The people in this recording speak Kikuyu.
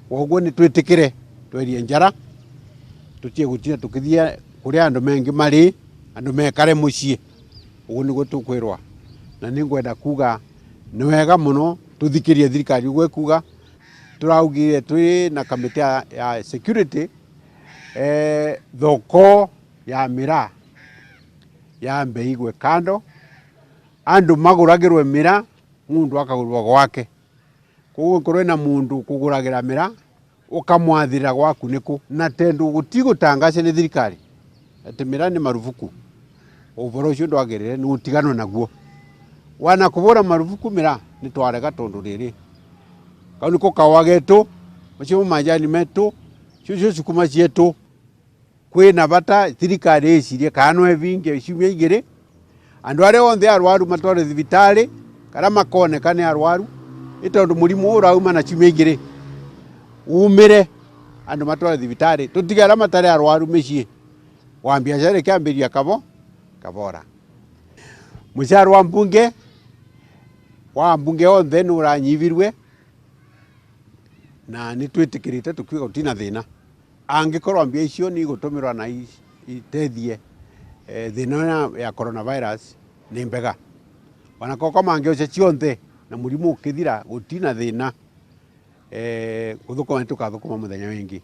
Koguo nĩ twĩtĩkĩre twerie njara tũtige gũtinda tũkĩthiĩ kũrĩa andũ mengĩ marĩ, andũ mekare mũciĩ. Ũguo nĩguo tũkwĩrwa. Na nĩ ngwenda kuga nĩ wega mũno tũthikĩrie thirikari ũguo ĩkuga. Tũraugire twĩ na kamĩtĩ ya security thoko ya mĩraa yambe ĩigwe kando, andũ magũragĩrwe mĩraa, mũndũ akagũrĩrwo gwake. Koguo korwo ena mundu ukuguragira miraa ukamwathira gwaku niku na tendu gutigutangacwo ni thirikari ati miraa ni marubuku uvoro ucio ndwagirire ni utiganwe naguo. Wana kuvura marubuku miraa ni twarega tondu riri kau niko kawa getu macio majani metu icio sukuma cietu. Kwina bata thirikari icirie kana no ĩbinge ciumia igĩrĩ, andũ arĩa othe arwaru matwarwo thibitarĩ, kana makoneka nĩ arwaru, nĩ tondũ mũrimũ ũyũ ũrauma na ciumia igĩrĩ, umĩre andũ matwarwo thibitarĩ, tũtige arĩa matarĩ arwaru mĩciĩ, wa biacara ĩkĩambĩrĩria kabora. Mũcara wa mbunge, wa mbunge onthe nĩ ũranyibirwe, na nĩ twĩtĩkĩrĩte tũkiuga gũtirĩ na thĩna. Angĩkorwo mbia icio nĩ igũtũmĩrwo na iteithie thĩna ĩno ya coronavirus nĩ mbega. Ona korwo mangĩoca cionthe na mũrimũ ũkĩthira gũtirĩ na thĩna, gũthũkũma nĩ tũkathũkũma mũthenya wĩngĩ.